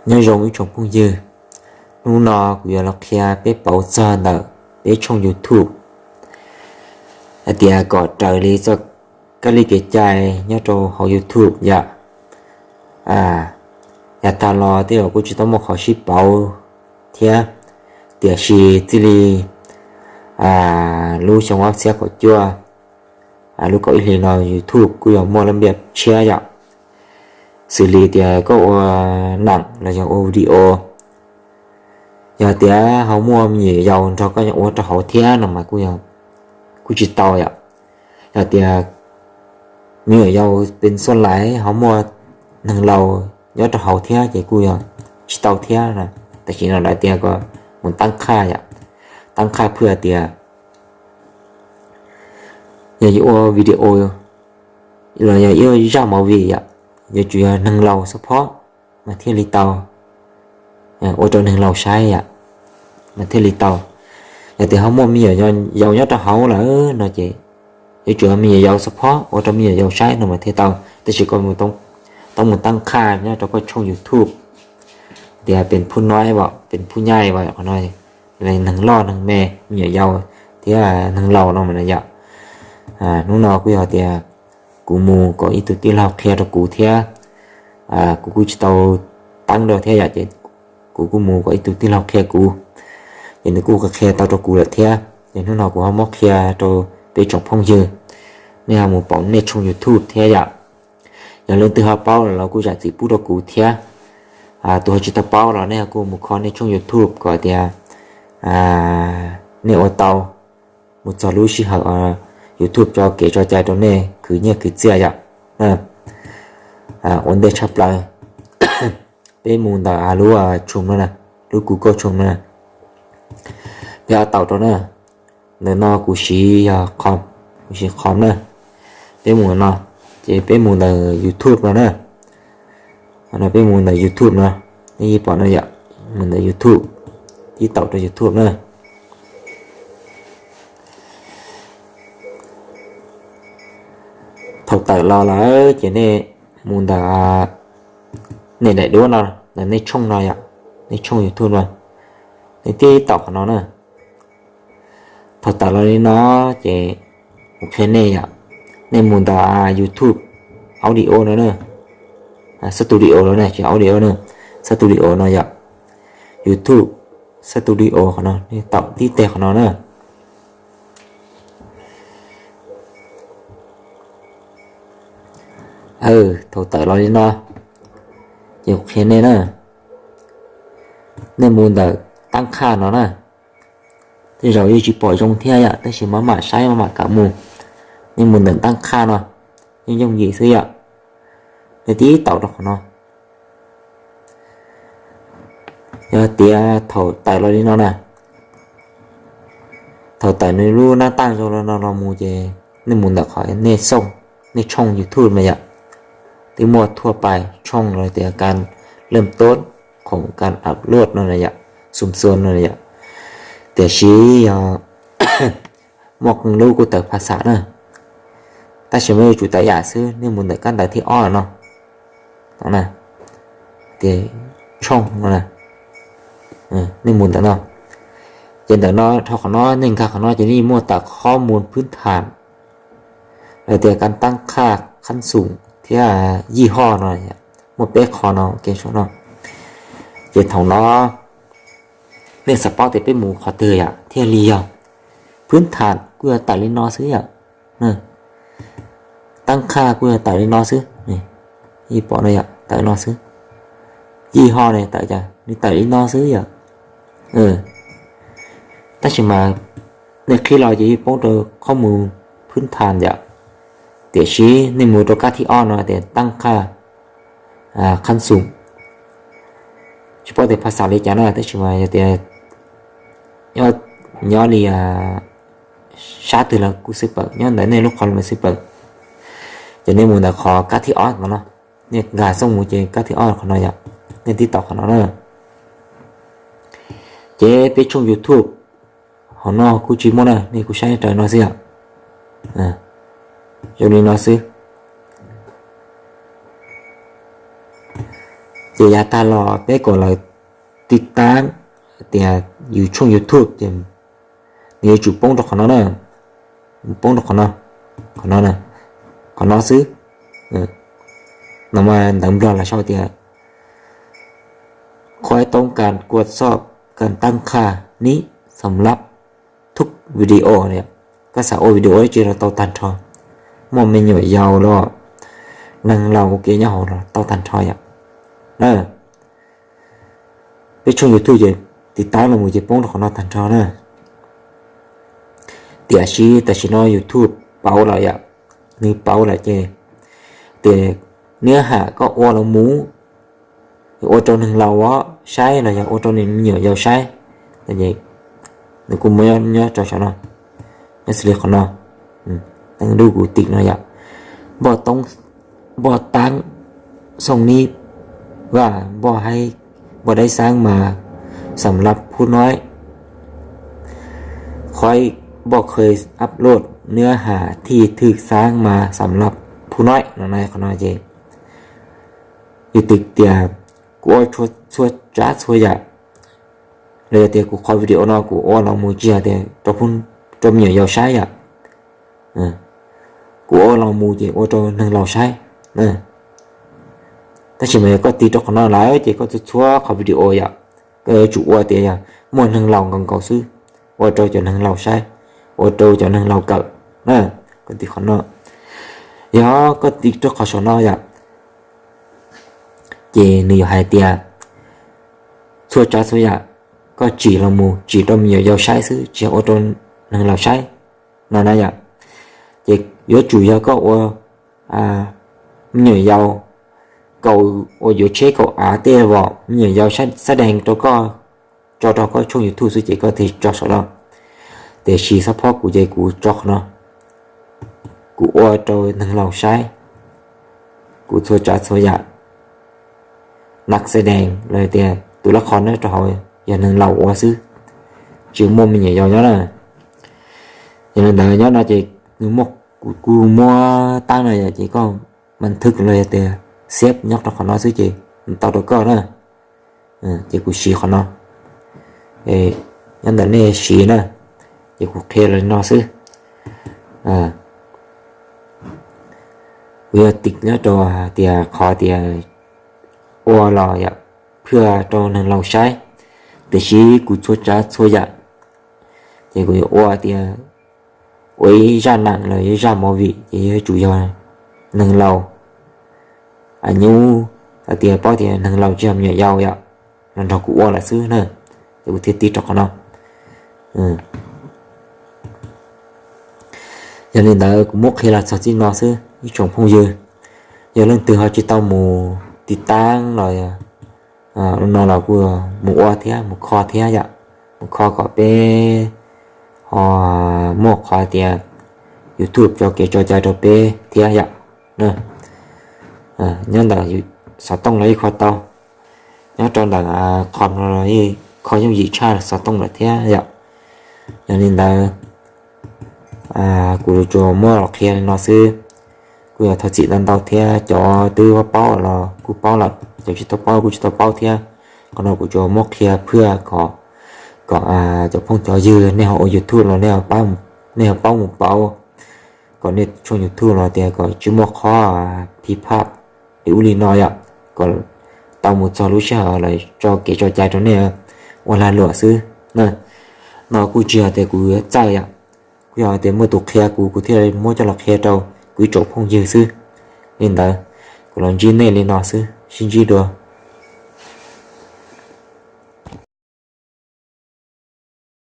Nyob zoo ib tsoom phooj ywg, hnub no kuv yuav los qhia peb pauv txog ntawm peb tshooj YouTube hais tias kom raws li txoj kab li kev cai nyob rau hauv YouTube yom. Yav tag los tej zaum kuj tsis tau muaj qhov sib pauv thiab, tiam sis txij li lub xyoo ob txhiab kaum cuaj, lub kaum ib hlis no YouTube kuj yog muaj laj npiaj tshiab yom, xws li tias koj ua neem los yog ua video, yog tias ho muaj me nyuam yaus nrog koj ua rau hauv thiab no mas kuj tsis tau yom. Yog tias me nyuam yaus pes xuaj lais ho muaj neeg laus nyob rau hauv thiab ces kuj yog tsis tau thiab. Tam sim no lawv tias kom mus tab qhaj yom, tab qhaj phwj tias yog yuav ua video los yog ib zaj movie yom, yuav tsum yog neeg laus xab phob mas thiaj li tau, ua rau neeg laus saib yom, mas thiaj li tau. Yog tias ho muaj me nyuam yaus nyob rau hauv lawm no ces yuav tsum yog me nyuam yaus xab phob ua rau me nyuam yaus saib no mas thiaj tau. Tab sis koj tau mus tab qhaj nyob rau koj tshooj YouTube tias pes phuj noib, pes phuj nyaij, qhov no neeg loj neeg me, me nyuam yaus thiab neeg laus no mas yom. Hnub no kuj yog tias kuv mus kom ib tug tij laug qhia rau kuv thiab, kuv kuj tsis tau teeb rau thiab yom, ces kuv kuj mus kom ib tug tij laug qhia kuv, ces nws kuj qhia tau rau kuv lawm thiab. Ces hnub no kuv ho muab qhia rau peb tsoom phooj ywg, nej ho mus pauv nej tshooj YouTube thiab yom. Yog leej twg ho paub lawm los kuj zam txim pub rau kuv thiab. Tus ho tsis tau paub los nej ho kuj mus kho nej tshooj YouTube kom tias nej ua tau mus txog lub sij hawm YouTube tso kev tso cai rau nej khwv nyiaj khwv txiaj yom. Ua ntej tshaj plaws, peb mus ntawm lub Chrome no, lub Google Chrome no, peb ho taum rau na. Ntawm no kuv siv yog, kuv siv qhov na. Peb mus no, ces peb mus ntawm YouTube no na. Qhov no peb mus ntawm YouTube no, nej yeej pom no yom, mus ntawm YouTube, tib taum rau YouTube na. Thaum tawm los lawm ces nej mus ntawm nej daim duab no, ntawm nej tshooj no yom, nej tshooj YouTube no, nej tib taum qhov no na. Thaum tawm los li no ces kuv qhia nej yom, nej mus ntawm YouTube Audio no na, Studio no na, tsis audio na, Studio no yom, YouTube Studio qhov no nej taum tib teg qhov no na. Thaum tawm los li no ces kuv qhia nej na, nej mus ntawm tab qhaj no na. Tej zaum yeej tsis pom zoo thiab yom, tab sis maj mam saib maj mam kam mus. Nej mus ntawm tab qhaj no, yeej yooj yim xwb yom. Nej tib taum rau qhov no. Yog tias thaum tawm los li no na, thaum tawm nws lub nab taj zoo li no los mus ces nej mus ntawm qhov nej xoo, nej tshooj YouTube no yom. Twb muaj thuaj pais tshooj los tias kas lej tub, khoom kas upload no na yom, xum xuas no na yom. Tiam sis yog muaj qee lub kuj tawm phas xam na, tab sis mas yuav tsum tawm yam xwb, nej mus ntawm kab ntawv thib ob no, tias tshooj no, nej mus ntawm no. Ces ntawm no dhau qhov no, nej nkag qhov no ces nej muaj tawm qhob mus phwb tham, los tias kas tab qhaj, khab xum thiab yij hoj no, muaj peb qho no. Ces thaum no nej xav paub tias peb mus qhov twg yom thiaj li yog. Phwb tham kuj yog tawm li no xwb yom. Tab qhaj kuj yog tawm li no xwb, pom no yom, tawm no xwb. Yij hoj ne tawm cas nws tawm li no xwb yom. Tab sis mas nej qhib los ces yeej poob rau qhob mus phwb tham yom. Tiam sis nej mus rau kab thib ob no tias tab qhaj, khab xum. Tsis paub tias phas xam li cas na, tab sis mas yog tias nyob li sab twg los kuj xwb pawm, nyob ntawm nej lub qhov los xwb pawm. Ces nej mus ntawm qhov kab thib ob no, nej nkag xoo mus ces kab thib ob qhov no yom, nej tib taum qhov no na. Ces peb tshooj YouTube hauv no kuj tsis muaj na, nej kuj saib raws no xwb yom. Zoo li no xwb. Ces yav tag los peb kom lawv tiv tab tias yus tshooj YouTube ces nws yuav tsum poob rau qhov no na, poob rau qhov no, qhov no, qhov no xwb. No mas ntawv Nplog lawv sau tias คอยต้องการกดสอบการตั้งค่านี้สำหรับทุกวิดีโอ no. Koj xav ua video ib tsi los tau tag nrho, muaj me nyuam yaus los neeg laus ua ke nyob hauv los tau tag nrho yom. Peb tshooj YouTube ces tiv tab los mus ces poob rau qhov no tag nrho na. Tiam sis tam sim no YouTube pauv lawm yom, nws pauv lawm ces tias nws ham koj ua los mus ua rau neeg laus saib los yog ua rau me nyuam yaus saib, nws kuj muaj nyob rau saum no, nyob xws li qhov no, teeb lub kuv tim no yom, บอร์ดตั้งช่องนี้ว่าบอร์ดให้บอร์ดได้สร้างมาสำหรับผู้น้อย คอย บอกเคยอัปโหลดเนื้อหาที่ถูกสร้างมาสำหรับผู้น้อย no na. Qhov no ces yus twb tias kuv ua txhua tsav txhua yam, los yog tias kuv qhov video no kuv ua los mus tsis yog tias rau me nyuam yaus saib yom, kuv ua los mus ces ua rau neeg laus saib. Tab sis mas yog koj tiv rau qhov no lawm ces koj txhua txhua qhov video yom, koj yuav tsum ua tias yog muaj neeg laus nkaus nkaus xwb, ua rau cov neeg laus saib, ua rau cov neeg laus kawm na. Koj tiv qhov no, yog koj tiv rau qhov saum no yom, ces nws yuav hais tias txhua tsav txhua yam koj tsim los mus tsim rau me nyuam yaus saib xwb, tsis yog ua rau neeg laus saib no na yom. Ces yuav tsum yog koj ua me nyuam yaus kaus, ua yuav tsheb kaus av tej vom me nyuam yaus sab dees rau koj, tso rau koj tshooj YouTube xwb ces koj thiaj tso saum no. Tiam sis xab phob kuv ces kuv tso qhov no, kuv ua rau neeg laus saib, kuv txhua tsav txhua yam, นักแสดง los tias tus lab qhov nyob rau hauv yog neeg laus ua xwb, tsis muaj me nyuam yaus nyob na. Yog li ntawd nyob no ces kuv muab tab no yom, ces koj บันทึก los yog tias save nyob rau qhov no xwb ces nws tau rau koj na. Ces kuv siv qhov no, nyob ntawm nej siv na, ces kuv qhia los li no xwb. Kuv yog tiv nyob rau tias qhov tias ua los yom, phwj rau neeg laus saib, tiam sis kuv txhua tsav txhua yam, ces kuv yuav ua tias ua ib zaj nam los ib zaj movie ces yuav tsum yog neeg laus, a nyub, hais tias paub tias neeg laus tsis yog me nyuam yaus yom, los nrog kuv ua lawm xwb na. Ces kuv thiaj tiv rau qhov no. Yog li ntawd kuv muab qhia los txog txij no xwb ib tsoom phooj ywg. Yog leej twg ho tsis tau mus tiv tab los no los kuj mus ua thiab mus kho thiab yom, mus kho kom peb ho muaj qhov tias YouTube tso kev tso cai rau peb thiab yom. Nyob ntawm xov tooj los yeej kho tau, nyob rau ntawm qhov no los yeej kho yooj yim tshaj xov tooj lawm thiab yom. Yog li ntawd kuv tsuas muab los qhia li no xwb. Kuj yog thov txim ntau ntau thiab, cov twb paub los kuj paub lawm, cov tsis tau paub kuj tsis tau paub thiab. Qhov no kuv tsuas muab qhia phwj kom, kom cov phooj cov ywg nej ho ua YouTube los nej ho paub mus pauv, kom nej tshooj YouTube los tias kom tsis muaj qhov phi phaj li ub li no yom, kom tau mus txog lub sij hawm lawv tso kev tso cai rau nej ua lag luam xwb. No kuj tsis yog tias kuv yuav txawj yom, kuj yog tias muaj tus qhia kuv, kuv thiaj muab coj los qhia rau kuv ib tsoom phooj ywg xwb. Li ntawd, kuv los ntsib nej li no xwb, sib ntsib dua